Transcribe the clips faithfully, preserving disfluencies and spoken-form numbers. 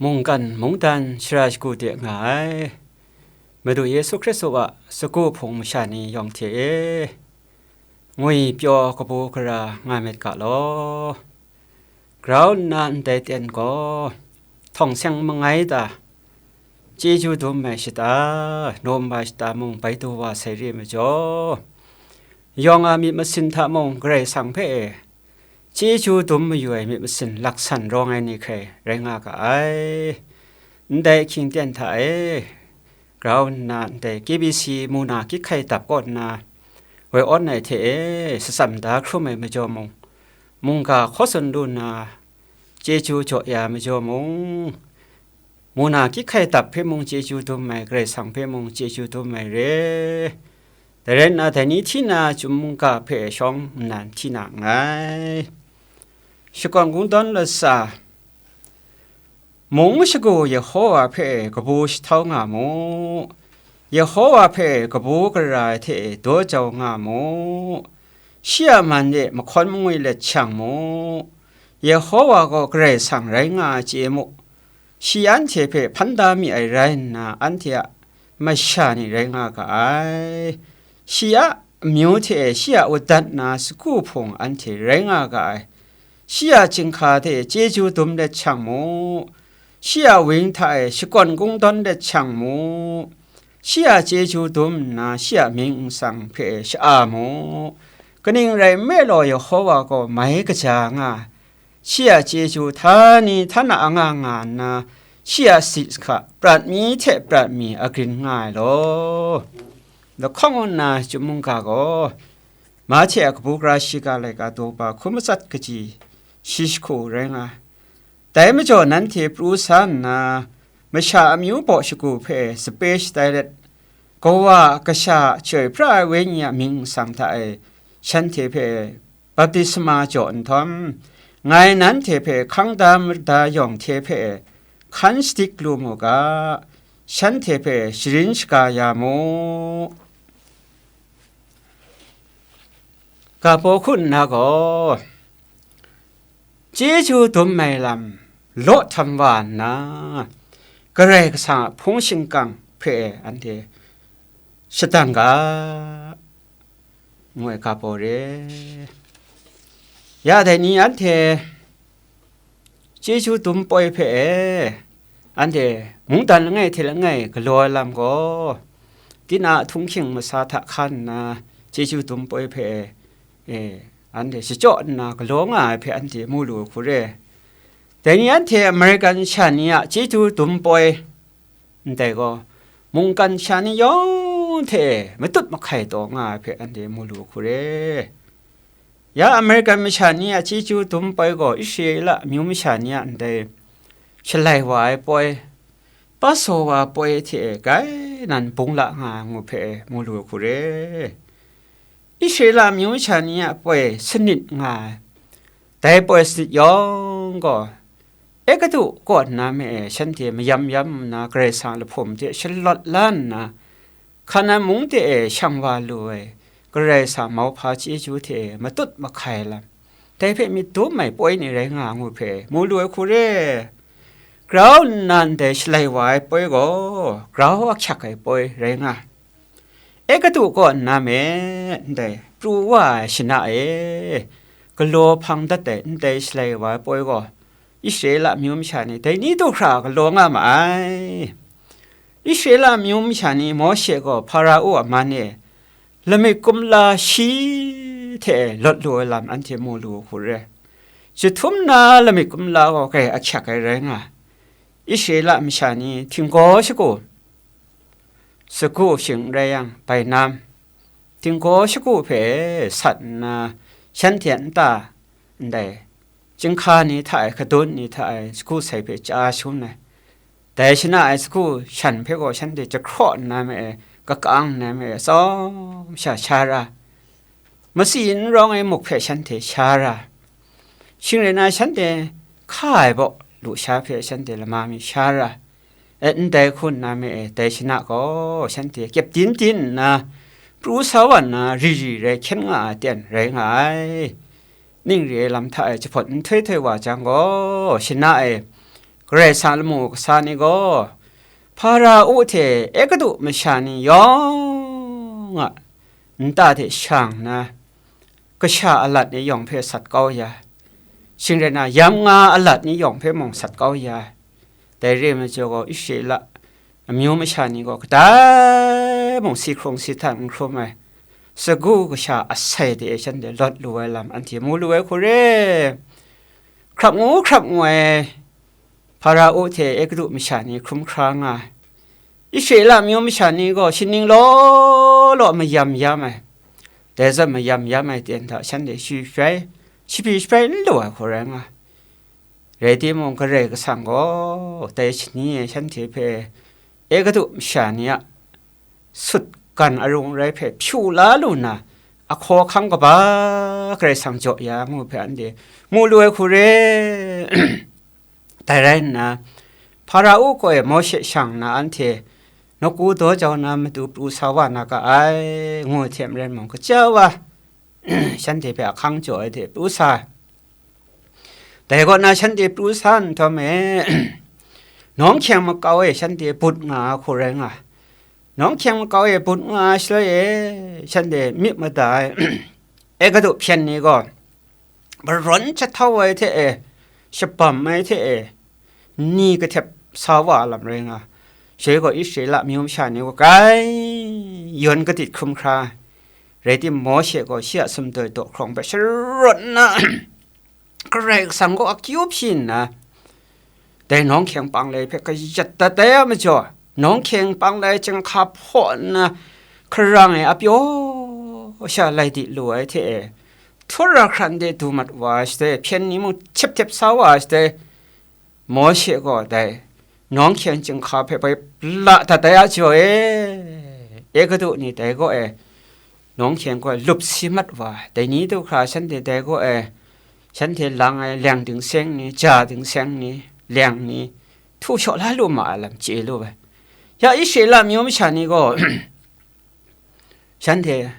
Mungkan mungdan shara shagu de nga ai Madu Yesu Hkristu a sagu hpung masha ni yawng hte e, ngwi pyaw kabu gara nga myit ga law. Grau nna ndai ten gaw, htawng seng mangai ta, chyeju dum ai shata, nawm ai shata mung bai du wa sai re ai majaw, yawng a myit masin hta mung Karai Kasang hpe chyeju dum mayu ai myit masin laksan rawng ai ni hkrai rai nga ga ai. Ndai ahkying ten hta e, grau nna ndai K B C muna kyit hkai dap kaw nna, woi awn ai hte e, shatsam da hkrum ai majaw mung, mungga hkaw tsun lu nna, chyeju jaw ya ai majaw mung, muna kyit hkai dap hpe mung chyeju dum ai, Karai Kasang hpe mung chyeju dum ai re. Dai rai nna, dai ni hti na chyum mungga hpe shawng nnan hti na nngai. Shakawn kungdawn latsa, mung shagu Yehowa hpe kabu shahtau nga mu, Yehowa hpe kabu gara ai hte daw jau nga mu, shi a man de mahkawn mangwi let shang mu, Yehowa gaw Karai Kasang rai nga ai chye mu, shi anhte hpe hpan da mi ai rai nna, anhte a masha ni rai nga ga ai. Shi a amyu hte shi a udat na sagu hpung anhte rai nga ga ai. Shi a chyinghka hte chyeju dum let shang mu, shi a wang hta e shakawn kungdawn let shang mu, shi a chyeju dum nna, shi a mying nsang hpe sha-a mu. Kaning rai nme law, Yehowa gaw mai kaja nga ai. Shi a chyeju htani htana anga nga nna, shi a si hka prat mi hte prat mi agrin nga ai law. Lahkawng nna chyum mungga gaw, Mahte a kabu gara shiga laika daw ba hku matsat kaji shi jahku rai nga ai. Dai majaw nanhte pru sa nna, masha amyu baw shagu hpe sape shatai let, Kawa a Kasha a chyoi pra ai Wenyi a mying nsang hta e shanhte hpe baptisma jaw nhtawm, ngai nanhte hpe hkang da mada yawng hte hpe hkan shadik lu mu ga, shanhte hpe sharin shaga ya mu. Ga paw hku nna gaw, chyeju dum ai lam law htam wa nna, Karai Kasang a hpung shingkang hpe anhte shadang ga, ngu ai ga paw re. Ya dai ni anhte chyeju dum poi hpe e, anhte mungdan langai hte langai galaw ai lam gaw, tinang a htunghking masa hta hkan nna chyeju dum poi hpe e, anhte shachyaw nna galaw nga ai hpe anhte mu lu ai hku re. Dai ni anhte American masha ni a chyeju dum poi, ndai gaw, mungkan sha ni yawng hte matut mahkai taw nga ai hpe anhte mu lu hku re. Ya American masha ni a chyeju dum poi gaw Israela amyu masha ni a ndai shalai wa ai poi, Passover poi hte grai nan bung la nga ai ngu hpe mu lu hku re. Israela amyu masha ni a poi sanit nga ai, dai poi sanit yawng gaw, Egutu kaw nna me e shanhte mayam yam nna Karai Kasang a lahpum hte shalawt la nna, Hkanan mung de e shang wa lu ai Karai Kasang mauhpa chyeju hte matut mahkai lam, dai hpe myit dum ai poi ni rai nga ngu hpe mu lu ai hku re. Grau nna ndai shalai wa ai poi gaw grau ahkyak ai poi rai nga ai. Egutu kaw nna me, ndai pru wa ai shana e galaw hpang dat ai ndai shalai wa ai poi gaw, Israela amyu masha ni dai ni du hkra galaw nga ma ai. Israela amyu masha ni Mawshe gaw Hparao a man e lamik kumla shi hte lawt lu ai lam anhte mu lu hku re. Jahtum na lamik kumla gaw grai ahkyak ai rai nga ai. Israela masha ni htinggaw shagu, sagu shing n rai yang, bainam, htinggaw shagu hpe sat nna, shanhte a nta ndai chyinghka ni hta e, kadun ni hta e, sagu sai hpe chya shangun ai. Dai shana ai sagu shan hpe gaw shanhte jahkraw nna me e, kakang nna me e, atsawm sha sha ra, matsi n rawng ai muk hpe shanhte sha ra, shing rai na, shanhte hka ai baw lusha hpe shanhte lama mi sha ra, e, ndai hku nna me e, dai shana gaw shanhte kyep din din nna, pru sa wa nna, ri ri rai hkyen nga ai aten rai nga ai. Ning re ai lam hta e jahpawt nhtoi htoi wa jang gaw, shana e Karai Kasang lamu kasa ni gaw, Hpara-u hte Egutu masha ni yawng a nta hte shang nna, kasha alat ni yawng hpe sat kau ya, shing rai na, yam nga alat ni yawng hpe mung sat kau ya. Dai re ai majaw gaw, Israela amyu masha ni gaw kadai mung si hkrung si htan n hkrum ai, sagu kasha asai de e shanhte lawt lu ai lam anhte mu lu ai hku re. Hkrap ngu hkrap ngu ai Hpara-u hte Egutu masha ni hkrum hkra nga ai. Israela amyu masha ni gaw shaning law law mayam yam ai, dai zawn mayam yam ai ten hta shanhte shi shabai, shapyi shabai n lu ai hku rai nga ai. Rai timung, Karai Kasang gaw dai shani e shanhte hpe Egutu masha ni a sutgan arung rai hpe hpyu la lu nna, ahkaw ahkang kaba Karai Kasang jaw ya ngu hpe anhte mu lu ai hku re. Dai rai nna, Hpara-u kaw e Mawshe shang nna anhte nawku daw jau na matu pru sa wa na ga ai, ngu hte maren mung, kaja wa shanhte hpe ahkang jaw ai hte pru sa ai. Dai kaw na shanhte pru sa nhtawm e, nawng hkyeng makau e shanhte but nga ai hku rai nga ai. Nawng hkyeng makau e but nga ai shaloi e, shanhte myit mada ai Egutu hpyen ni gaw, marawn jahtau ai hte e, shabam ai hte e, ni kahtep sa wa ai lam rai nga ai. Shaloi gaw Israela amyu masha ni gaw grai yawn kadit hkrum hkra ai. Rai timung, Mawshe gaw shi a sumdaw daw hkrawng hpe sharawt nna, Karai Kasang gaw akyu hpyi nna, dai nawng hkyeng panglai hpe kayat dat ai a majaw, nawng hkyeng panglai chyinghka hpaw nna, hkarang e apyaw sha lai di lu ai hte e, htura hkran de du mat wa ai shaloi, hpyen ni mung chyip htep sa wa ai shaloi, Mawshe gaw dai nawng hkyeng chyinghka hpe bai la dat ai a jaw e, Egutu ni dai kaw e nawng hkyeng gaw lup si mat wa ai. Dai ni du hkra shanhte dai kaw e, shanhte lang ai leng ding seng ni, ja ding seng ni, leng ni, htu shaw la lu ma ai lam chye lu ai. Ya Israela amyu masha ni gaw, shanhte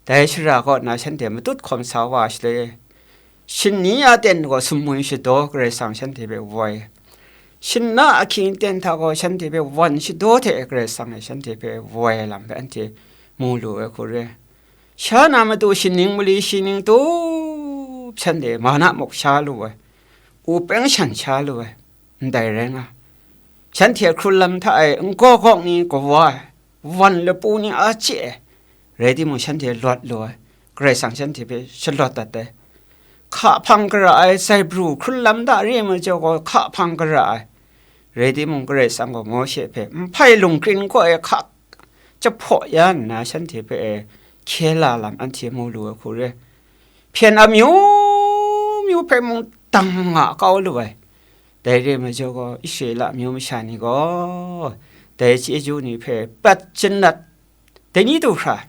dai shara kaw na shanhte matut hkawm sa wa ai shaloi, shani a ten gaw sumwi shadaw Karai Kasang shanhte hpe woi, shana ahkying ten hta gaw shanhte hpe wan shadaw hte Karai Kasang e shanhte hpe woi ai lam hpe anhte mu lu ai hku re. Sha na matu shaning mali shi ning tup shanhte mana muk sha lu ai, u peng shan sha lu ai, ndai rai nga ai. Shanhte hkrun lam hta e n gaw gawk ni kawa ai, wan lapu ni a chye ai, rai timung, shanhte lawt lu ai, Karai Kasang shanhte hpe shalawt dat ai. Hka hpang gara ai, zaibru hkrun lam hta re ai majaw gaw, hka hpang gara ai, rai timung, Karai Kasang gaw Mawshe hpe nhpai lungkrin kaw e hka jahpaw ya nna, shanhte hpe e hkye la lam anhte mu lu ai hku re. Hpyen amyu myu hpe mung dang nga kau lu ai. Dai re ai majaw gaw, Israela amyu masha ni gaw dai chyeju ni hpe prat janat, dai ni du hkra,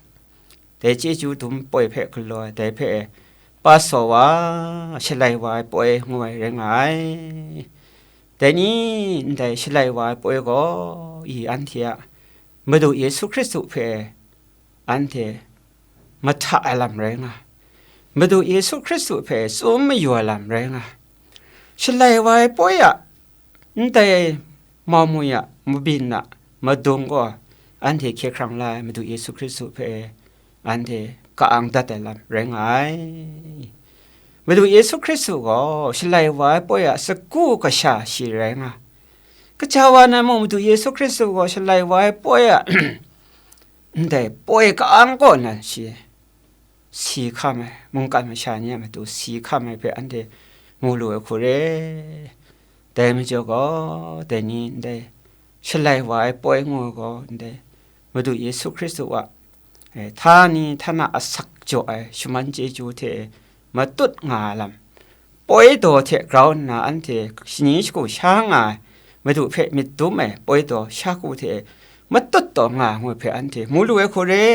dai chyeju dum poi hpe galaw ai, dai hpe Pasawa, Shalai wa ai poi ngu ai rai nga ai. Dai ni ndai Shalai wa ai poi gaw, i anhte a Madu Yesu Hkristu hpe anhte mahta ai lam rai nga ai. Madu Yesu Hkristu hpe tsun mayu ai lam rai nga ai. Shalai wa ai poi a ndai mau mwi a mabyin a madung gaw anhte hkye hkrang la ai Madu Yesu Hkristu hpe anhte ka-ang dat ai lam rai nga ai. Madu Yesu Hkristu gaw Shalai wa ai poi a sagu kasha shi rai nga ai. Kaja wa na mung, Madu Yesu Hkristu gaw Shalai wa ai poi a ndai poi ka-ang kaw nan shi si hkam ai, mungkan masha ni a matu si hkam ai hpe anhte mu lu ai hku re. Dai majaw gaw, dai ni ndai Shalai wa ai poi ngu ai gaw, ndai Madu Yesu Hkristu a, eh, htani htana asak jaw ai shaman chyeju hte matut nga ai lam, poi daw hte grau nna anhte shani shagu sha nga ai, Madu hpe myit dum ai poi daw sha ku hte matut taw nga ai ngu hpe anhte mu lu ai hku re.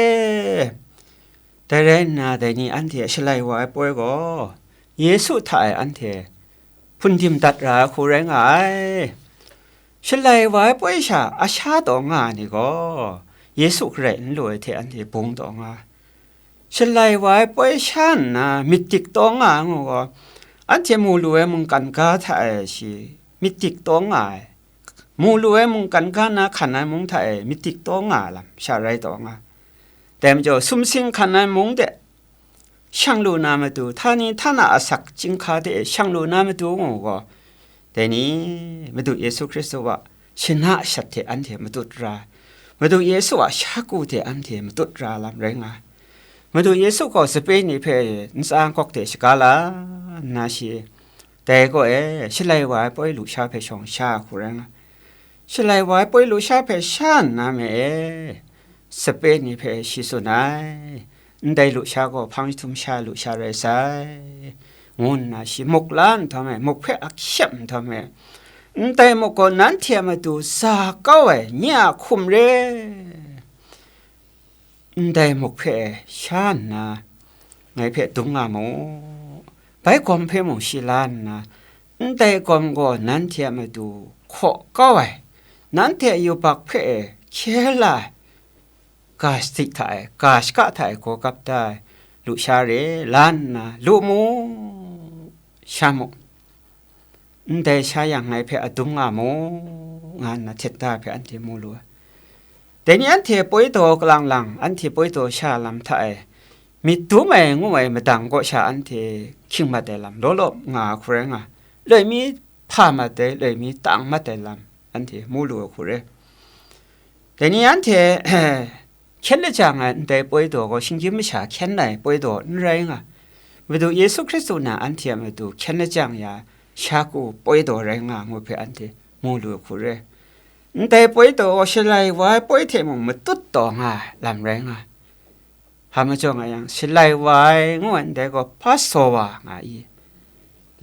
Dai rai nna, dai ni anhte a Shalai wa ai poi gaw, Yesu hta e anhte hpun dim dat ra ai hku rai nga ai. Shalai wa ai poi sha a sha taw nga ai ni gaw, Yesu garai n lu ai hte anhte bung taw nga ai. Shalai wa ai poi sha nna myit dik taw nga ai ngu gaw, anhte mu lu ai mungkan ga hta e shi myit dik taw nga ai, mu lu ai mungkan ga na hkan ai mung hta e myit dik taw nga ai lam sha rai taw nga. Dai majaw, sumsing hkan ai mung de shang lu na matu, htani htana asak chyinghka de shang lu na matu ngu gaw, dai ni, Madu Yesu Hkristu a shana shat hte anhte matut ra ai, Madu Yesu a shaku hte anhte matut ra lam rai nga ai. Madu Yesu gaw sape ni hpe ntsa nkawk de shaga la nna shi, dai kaw e shalai wa ai poi lusha hpe shawng sha ai hku rai nga ai. Shalai wa ai poi lusha hpe sha nna me e, sape ni hpe shi tsun ai, ndai lusha gaw hpang jahtum sha lusha rai sai, ngu nna shi muk la nhtawm e, muk hpe a hkyep nhtawm e, ndai muk gaw nanhte a matu za kau ai nye a hkum re. Ndai muk hpe sha nna, ngai hpe dum nga mu. Bai gawm hpe mung shi la nna, ndai gawm gaw nanhte a matu hkaw kau ai, nanhte a yubak hpe hkye la ai, ga sadi hta e, ga shaka hta e gaw gap da ai lusha re, la nna, lu mu, sha mu. Ndai sha yang ngai hpe a dum nga mu, nga nna htet da ai hpe anhte mu lu ai. Dai ni anhte poi taw kalang lang, anhte poi taw sha lam hta e, myit dum ai ngu ai madang kaw sha anhte hkying mat ai lam law law nga ai hku rai nga, loi mi hpa mat ai, loi mi tang mat ai lam anhte mu lu ai hku rai. Dai ni anhte hkyen lajang ai ndai poi daw gaw, shinggyim masha hkyen ai poi daw n rai nga, Madu Yesu Hkristu na anhte a matu hkyen lajang ya, shaku poi daw rai nga ngu hpe anhte mu lu ai hku rai. Ndai poi daw gaw, shalai wa ai poi hte mung matut taw nga ai lam rai nga ai. Hpa majaw nga yang, shalai wa ai ngu ai ndai gaw, Pasawa nga i,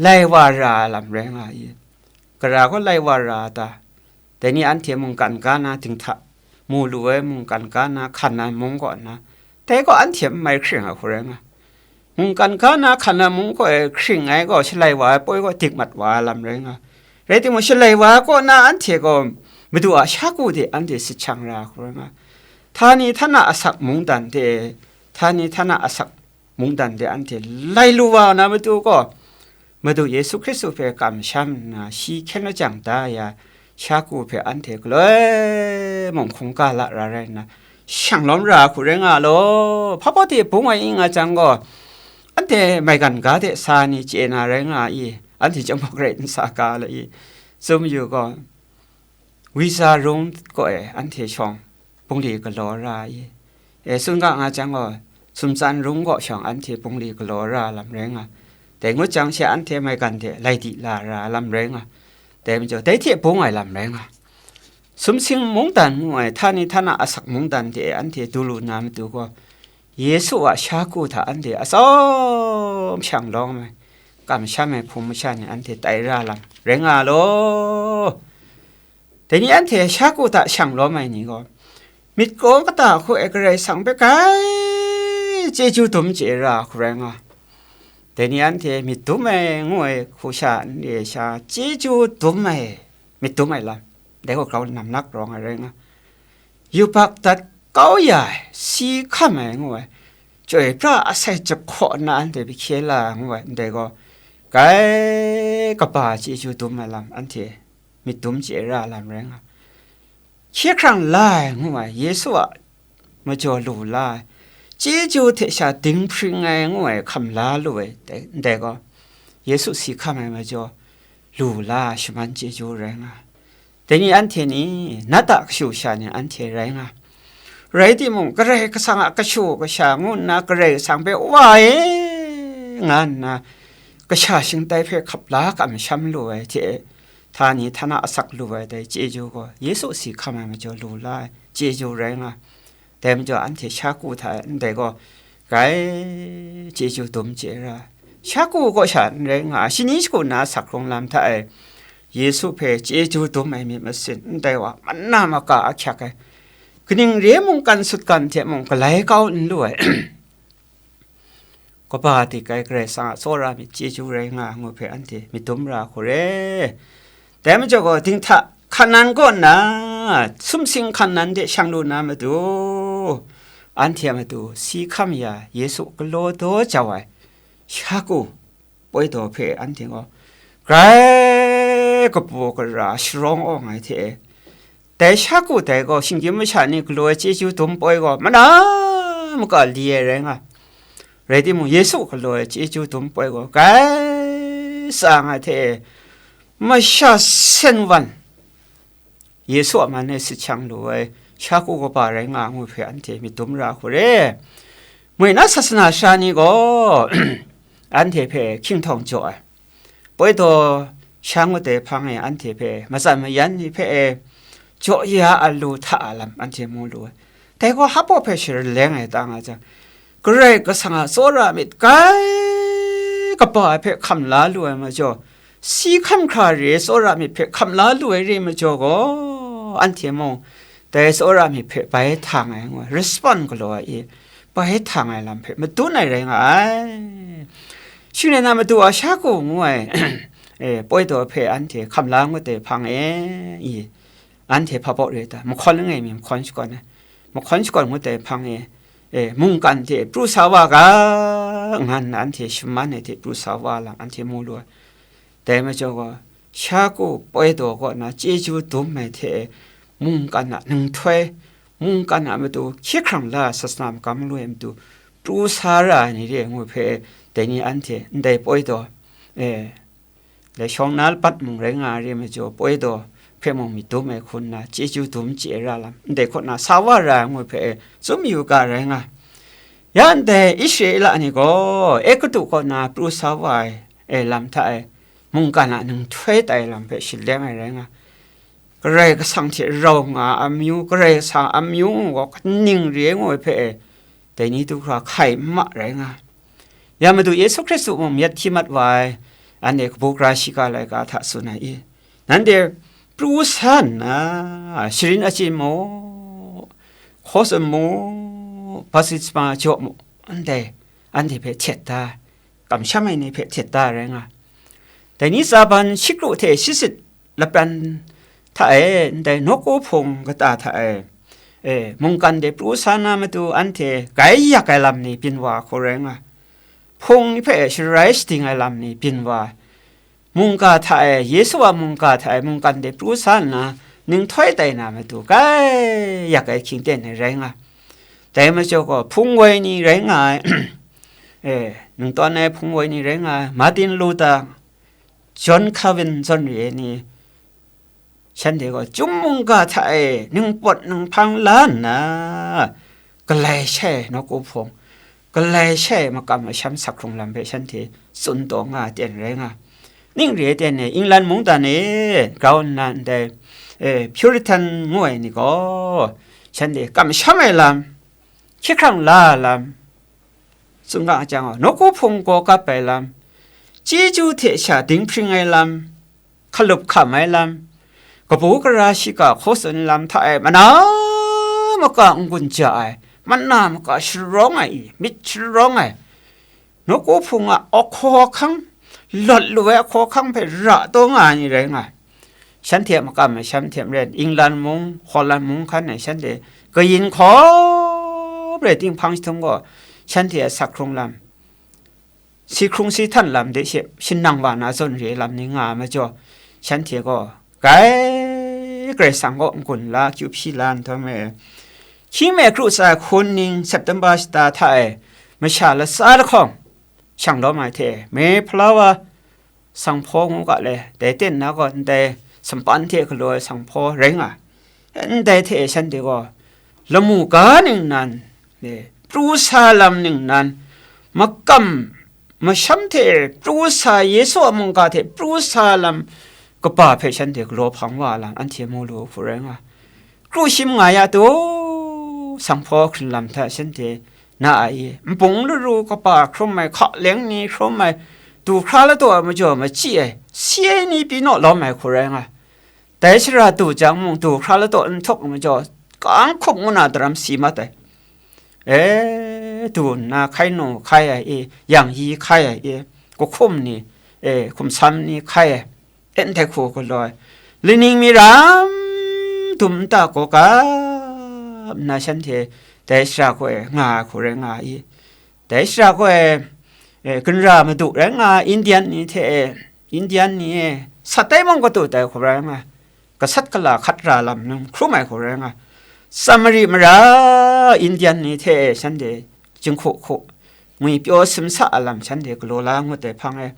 lai wa ra ai lam rai nga i, gara gaw lai wa ra ai ta? Dai ni anhte mungkan ga na dinghta, mu lu ai mungkan ga na hkan ai mung kaw na, dai gaw anhte n mai hkring ai hku rai nga. Mungkan ga na hkan ai mung kaw e hkring ai gaw, shalai wa ai poi gaw dik mat wa ai lam rai nga. Rai timung, shalai wa ai kaw na anhte gaw Madu a shaku de anhte sit shang ra ai hku rai nga. Htani htana asak mungdan de, htani htana asak mungdan de anhte lai lu wa na matu gaw, Madu Yesu Hkristu hpe kamsham nna, shi hkyen lajang da ya, shaku hpe anhte galoi mung hkungga la ra rai nna, shang lawm ra ai hku rai nga law, hpa baw de bung ai ing nga jang gaw, anhte maigan ga de sa ni chye na rai nga i, anhte chyawm gaw garai n sa ga la i, tsun mayu gaw, Wiza rung kaw e anhte shawng bungli galaw ra ai, e, tsun ga nga jang gaw, sumtsan rung kaw shawng anhte bungli galaw ra ai lam rai nga, dai ngut jang she anhte maigan hte lai di la ra ai lam rai nga, dai majaw, dai hte bung ai lam rai nga. Sumsing mungdan ngu ai, htani htana asak mungdan hte anhte du lu na matu gaw, Yesu a shaku hta anhte atsawm shang lawm ai, kamsham ai hpung masha ni anhte tai ra lam rai nga law. Dai ni anhte shaku hta shang lawm ai ni gaw, myit kaw kata hku e Karai Kasang hpe grai chyeju dum chye ra hku rai nga. Dai ni anhte myit dum ai ngu ai hku sha n re sha, chyeju dum ai, myit dum ai lam, dai gaw grau namnak rawng ai rai nga. Yubak dat kau ya ai, si hkam ai ngu ai, chyoi pra asai jahkaw nna anhte hpe hkye la ai ngu ai, ndai gaw, grai kaba chyeju dum ai lam anhte myit dum chye ra ai lam rai nga. Hkye hkrang la ai ngu ai, Yesu a majaw lu la ai, chyeju hte sha dinghpring ai ngu ai hkam la lu ai, dai, ndai gaw, Yesu si hkam ai majaw lu la ai shaman chyeju rai nga ai. Dai ni anhte ni, nat a kashu kasha ni anhte rai nga ai. Rai timung, Karai Kasang a kashu kasha ngu nna Karai Kasang hpe wa e nga nna, kasha shingtai hpe hkap la kamsham lu ai hte, htani htana asak lu ai dai chyeju gaw, Yesu si hkam ai majaw lu la ai chyeju rai nga ai. Dai majaw, anhte shaku hta e ndai gaw, grai chyeju dum chye ra ai. Shaku kaw sha n rai nga ai, shani shagu na asak hkrung lam hta e Yesu hpe chyeju dum ai myit masin, ndai wa mana maka ahkyak ai, kaning re mungkan sutgan hte mung galai kau n lu ai, kaba dik ai Karai Kasang a tsawra myit chyeju rai nga ai ngu hpe anhte myit dum ra hku re. Dai majaw gaw, dinghta hkan nan kaw nna, sumsing hkan nan de shang lu na matu, anhte a matu si hkam ya Yesu galaw daw jau ai shaku poi daw hpe anhte gaw grai kabu gara sharawng awng ai hte e, dai sha ku dai gaw shinggyim masha ni galaw ai chyeju dum poi gaw mana maka li ai rai nga, rai timung, Yesu galaw ai chyeju dum poi gaw grai tsa nga hte e, masha sen wan, Yesu a man e sit shang lu ai sha ku kaba rai nga ngu hpe anhte myit dum ra hku re. Moi na sasana sara ni gaw anhte hpe hkying htawng jaw ai, poi daw sha ngut dai hpang e anhte hpe matsan mayan ni hpe e jaw ya a lu hta a lam anhte mu lu ai. Dai gaw hpa hpe shaleng ai ta nga jang, Karai Kasang a tsawra myit grai kaba ai hpe hkam la lu ai majaw, si hkan hkra re ai tsawra myit hpe hkam la lu ai re majaw gaw, anhte mung dai tsawra myit hpe bai htang ai ngu ai, respond galaw ai i, bai htang ai lam hpe madun ai rai nga ai. Shing rai na, Madu a sha ku ngu ai, e, poi daw hpe anhte hkam la ngut ai hpang e, i, anhte hpa baw re ta? Mahkawn langai mi mahkawn shakawn ai, mahkawn shakawn ngut ai hpang e, e, mungkan hte pru sa wa ga, nga nna anhte shaman ai hte pru sa wa lam anhte mu lu ai. Dai majaw gaw, sha ku poi daw kaw na chyeju dum ai hte e, mungkan a ninghtoi, mungkan a matu hkye hkrang la ai sasana magam maloi a matu pru sa ra ai ni re ai ngu hpe, dai ni anhte ndai poi daw, e, dai shawng na lapat mung rai nga ai re majaw, poi daw hpe mung myit dum ai hku nna chyeju dum chye ra lam, ndai kaw na sa wa ra ai ngu hpe, e, tsun yu ga rai nga. Ya ndai Israela ni gaw Egutu kaw na pru sa wa ai, e, lam hta e, mungkan a ninghtoi tai lam hpe shaleng ai rai nga. Karai Kasang hte rau nga ai amyu, Karai Kasang a amyu gaw kaning re ai ngu ai hpe e, dai ni du hkra hkai n ma rai nga. Ya Madu Yesu Hkristu mung myit hti mat wa ai, anhte kabu gara shiga laika hta tsun ai i, nanhte pru sa nna, sharin achyin mu, hkaw tsun mu, baptisma jaw mu, ndai anhte hpe htet da, kamsham ai ni hpe htet da rai nga. Dai ni tsa ban shikru hte shisit lapran hta e, ndai nawku hpung kata hta e, e, mungkan de pru sa na matu anhte gai yak ai lam ni byin wa hku rai nga. Hpung ni hpe sharai shading ai lam ni byin wa ai. Mungga hta e, Yesu a mungga hta e mungkan de pru sa nna, ninghtoi tai na matu gai yak ai hkying ten ai rai nga. Dai majaw gaw, hpung woi ni rai nga ai, e, ningtawn ai hpung woi ni rai nga ai, Martin Luther, John Calvin zawn re ai ni, shanhte gaw chyum mungga hta e ningpawt ninghpang la nna, galai shai nawku hpung, galai shai makam masham sak hkrung lam hpe shanhte tsun taw nga ai ten rai nga. Ning re ai ten e, England mungdan e grau nna ndai, e, Puritan ngu ai ni gaw, shanhte kamsham ai lam, hkye hkrang la ai lam, tsun ga ai jang gaw, nawku hpung gaw kap ai lam, chyeju hte sha dinghpring ai lam, hkalup hkam ai lam, kabu gara shiga hkaw tsun lam hta e mana maka n-gun ja ai, mana maka sharawng ai i, myit sharawng ai, nawku hpung a ahkaw ahkang, lawt lu ai ahkaw ahkang hpe ra taw nga ai ni rai nga ai. Shanhte a makam masham hte maren, England mung, Holland mung hkan e shanhte kayin hkawm re ting hpang jahtum gaw, shanhte a sak hkrung lam, si hkrung si htan lam de she shanang wa na zawn re ai lam ni nga ai majaw, shanhte gaw grai Karai Kasang kaw n-gun la, akyu hpyi la nhtawm e, hkying me kru tsa ai hkun ning September shata hta e, masha latsa lahkawng shang lawm ai hte, Mayflower sanghpaw ngu ga le, dai ten na gaw ndai sampan hte galaw ai sanghpaw rai nga ai. Ndai hte shanhte gaw lamu ga ningnan, e, pru sa lam ningnan, makam masham hte pru sa, Yesu a mungga hte pru sa lam kaba hpe shanhte galaw hpang wa lam anhte mu lu hku rai nga. Kru shim nga ya tu, sanghpaw hkrin lam hta shanhte na a i, npung laru kaba hkrum ai, hka leng ni hkrum ai, du hkra ladaw ai majaw machyi ai, si ai ni pyi naw lawm ai hku rai nga. Dai shara du jang mung, du hkra ladaw n htup ai majaw, kang hkup ngu na daram si mat ai. E, du nna hkai nu hkai ai i, yang yi hkai ai i, kahkum ni, e, hkum sam ni hkai ai, e, ndai hku galaw ai, laning mi ram dum nta gaw kap nna shanhte dai shara gaw e nga ai hku rai nga ai i, dai shara gaw e, e, ginra madu rai nga ai Indian ni hte e, Indian ni e, sat ai mung katu tai hku rai nga, gasat gala hkat ra lam num hkrum ai hku rai nga, Samari mara Indian ni hte shanhte jinghku hku ngwi pyaw simsa a lam shanhte galaw la ngut ai hpang e,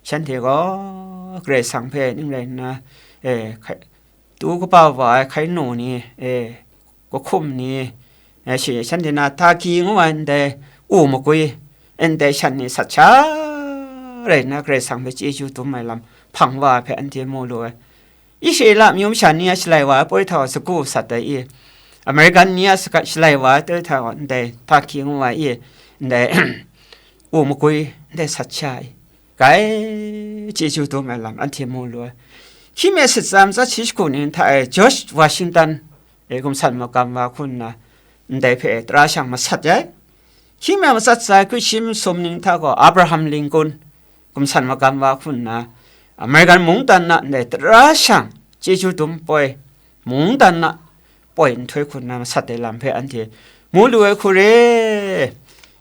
shanhte gaw Karai Kasang hpe ning rai nna, e, hkai, tu kaba wa ai hkai nu ni, e, kahkum ni, e, shi shanhte na Taki ngu ai ndai u magwi, ndai shan ni sat sha rai nna Karai Kasang hpe chyeju dum ai lam hpang wa ai hpe anhte mu lu ai. Israela amyu masha ni a shalai wa ai poi htau sagu sat ai i, American ni a saka-, shalai wa ai poi htau ndai Taki ngu ai i, ndai u magwi ndai sat sha ai, gai chyeju dum ai lam anhte mu lu ai. Hkying mi sat tsa matsat shi shagu ning hta e George Washington, e, gumsan magam wa hku nna ndai hpe tara shang masat ai. Hkying mi matsat tsa krit shi masum ning hta gaw Abraham Lincoln, gumsan magam wa hku nna American mungdan na ndai tara shang chyeju dum poi, mungdan na poi nhtoi hku nna masat ai lam hpe anhte mu lu ai hku re.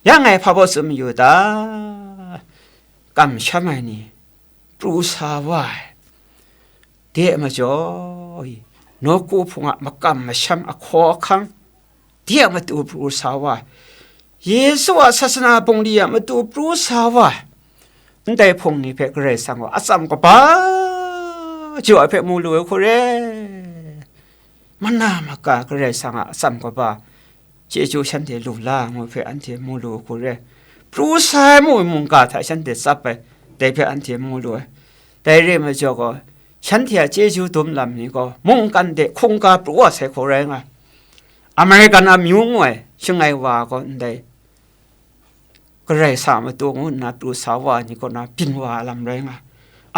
Ya ngai hpa baw tsun mayu ta? Kamsham ai ni pru sa wa ai, de majaw, nawku hpung a makam masham ahkaw ahkang, de a matu pru sa wa ai, Yesu a sasana bungli a matu pru sa wa ai, ndai hpung ni hpe Karai Kasang gaw atsam kaba jaw ai hpe mu lu ai hku re. Mana maka Karai Kasang a atsam kaba chyeju shanhte lu la ngu hpe anhte mu lu ai hku re. Pru sa ai mu mungga hta shanhte tsap ai, dai hpe anhte mu lu ai. Dai re ai majaw gaw, shanhte a chyeju dum lam ni gaw mungkan de hkungga pru wa sai hku rai nga ai. American amyu ngu ai shangai wa gaw ndai Karai Kasang a matu ngu nna pru sa wa ai ni kaw na byin wa ai lam rai nga ai.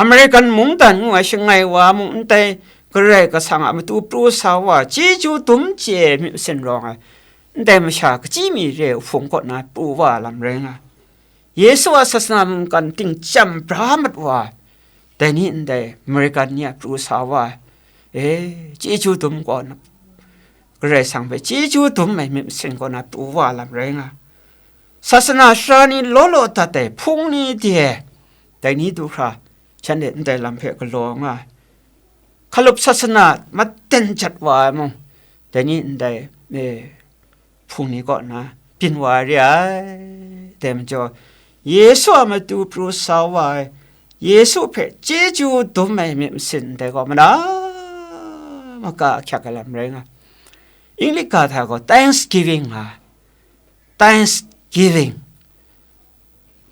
American mungdan ngu ai shangai wa mung ndai Karai Kasang a matu pru sa wa ai, chyeju dum chye ai myit masin rawng ai, ndai masha kachyi mi re ai Hpung kaw na pru wa ai lam rai nga ai. Yesu a sasana mungkan ting chyam bra mat wa ai, dai ni ndai American ni a pru sa wa ai, e, chyeju dum kaw na, Karai Kasang hpe chyeju dum ai myit masin kaw na pru wa ai lam rai nga ai. Sasana sara ni law law dat ai hpung ni de, dai ni du hkra, shanhte ndai lam hpe galaw nga ai. Hkalup sasana maten jat wa ai mung, dai ni ndai, e, hpung ni kaw na byin wa ai re ai. Dai majaw, Yesu a matu pru sa wa ai, Yesu hpe chyeju dum ai myit masin ndai gaw mana maka ahkyak ai lam rai nga ai. English ga hta gaw thanksgiving nga ai. Thanksgiving.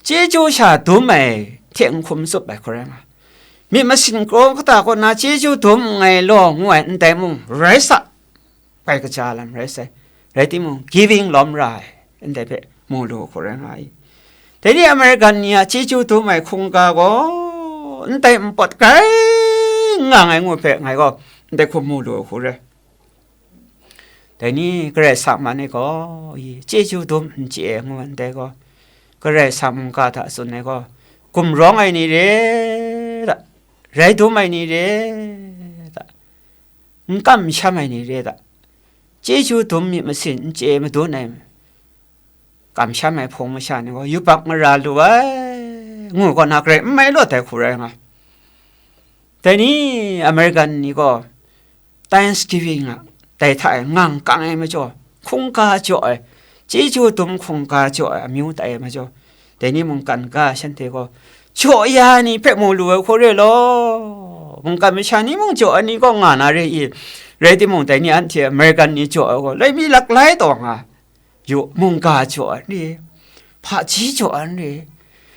Chyeju sha dum ai hte n hkum tsup ai hku rai nga ai. Myit masin kraw kata kaw na chyeju dum nngai law ngu ai ndai mung rai sa, bai kaja lam rai sai. Rai timung, giving lawm ra ai, ndai hpe mu lu hku rai nga ai. Dai ni American ni a chyeju dum ai hkungga gaw, ndai npawt grai n nga ai ngu hpe ngai gaw ndai hkum mu lu hku rai. Dai ni Karai Kasang man e gaw, i, chyeju dum n chye ai ngu ndai gaw, Karai Kasang mungga hta tsun ai gaw, gumrawng ai ni re ta, rai dum ai ni re ta, n kamsham ai ni re ta, chyeju dum myit masin n chye madun ai kamsham ai hpung masha ni gaw yubak mara lu ai, ngu gaw na garai n mai lawt ai hku rai nga ai. Dai ni American ni gaw Thanksgiving a, dai hta e ngang kang ai majaw, hkungga jaw ai, chyeju dum hkungga jaw ai amyu tai ai majaw, dai ni mungkan ga shanhte gaw jaw ya ai ni hpe mu lu ai hku re law, mungkan masha ni mung jaw ai ni gaw nga na re i, rai timung, dai ni anhte American ni jaw ai gaw, laimi laklai taw nga, yu, mungga jaw ai re, hpaji jaw ai re,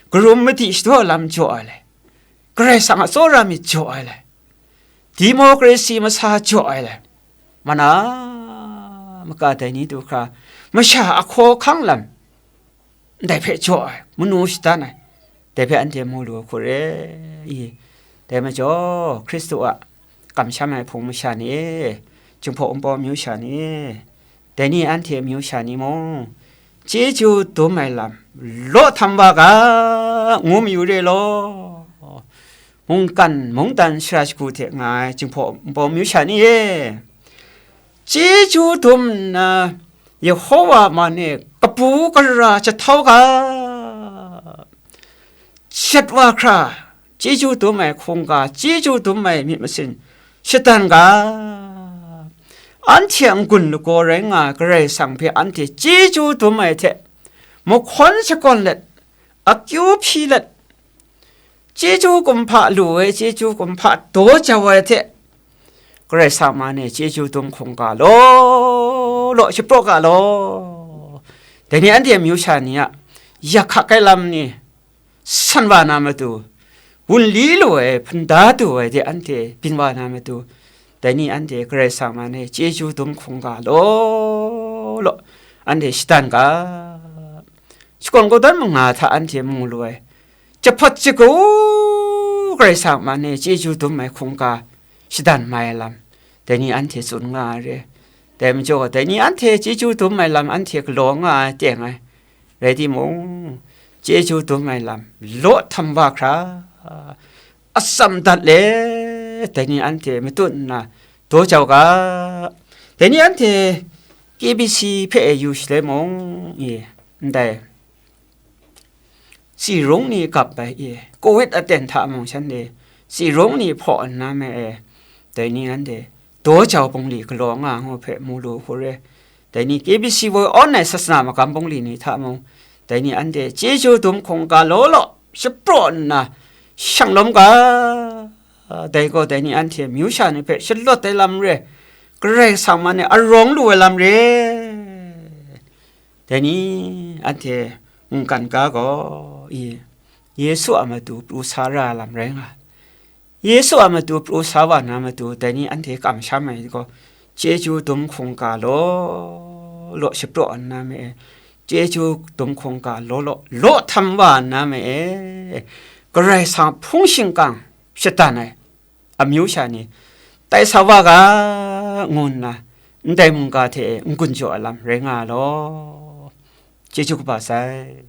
karum madi shadaw lam jaw ai le, Karai Kasang a tsawra myit jaw ai le, democracy masa jaw ai le, mana maka dai ni du hkra, masha ahkaw ahkang lam, ndai hpe jaw ai, manu shadan ai, dai hpe anhte mu lu ai hku re i. Dai majaw, Hkristu a kamsham ai hpung masha ni e, Jinghpaw Wunpawng amyu sha ni e, dai ni anhte amyu sha ni mung, chyeju dum ai lam law htam wa ga, ngu mayu re law, mungkan mungdan shara shagu hte nga ai Jinghpaw Wunpawng amyu sha ni e, chyeju dum nna Yehowa man e kabu gara jahtau ga, shat wa hkra, chyeju dum ai hkungga, chyeju dum ai myit masin shadan ga, anhte a n-gun lagaw rai nga ai Karai Kasang hpe anhte chyeju dum ai hte mahkawn shakawn let, akyu hpyi let, chyeju kumhpa lu ai, chyeju kumhpa daw jau ai hte, Karai Kasang man e chyeju dum hkungga law law shapraw ga law. Dai ni anhte amyu sha ni a yak hkak ai lam ni san wa na matu, wunli lu ai, hpunda du ai de anhte byin wa na matu, dai ni anhte Karai Kasang man e chyeju dum hkungga law law anhte shadan ga. Shakawn kawdan manga hta anhte mu lu ai, jahpawt jahku Karai Kasang man e chyeju dum ai hkungga shadan mai ai lam, dai ni anhte tsun nga ai re. Dai majaw, dai ni anhte chyeju dum ai lam anhte galaw nga ai teng ai rai timung, chyeju dum ai lam law htam wa hkra, atsam dat let, dai ni anhte matut nna daw jau ga. Dai ni anhte K B C hpe e yu shaloi mung, e, ndai tsi rung ni gap ai, e, covid aten hta mung shanhte tsi rung ni hpaw nna me e, dai ni anhte daw jau bungli galaw nga ngu hpe mu lu hku re. Dai ni K B C woi awn ai sasana magam bungli ni hta mung, dai ni anhte chyeju dum hkungga law law shapraw nna shang lawm ga. Dai gaw dai ni anhte myu sha ni hpe shalawt ai lam re, Karai Kasang man e arawng lu ai lam re. Dai ni anhte mungkan ga gaw, i, Yesu a matu pru sa ra ai lam rai nga ai. Yesu a matu pru sa wa na matu, dai ni anhte kamsham ai gaw, chyeju dum hkungga law law shapraw nna me e, chyeju dum hkungga law law, law htam wa nna me e, Karai Kasang hpung shingkang shadan ai amyu sha ni tai sa wa ga, ngu nna ndai mungga hte n-gun jaw ai lam rai nga ai law. Chyeju kaba sai.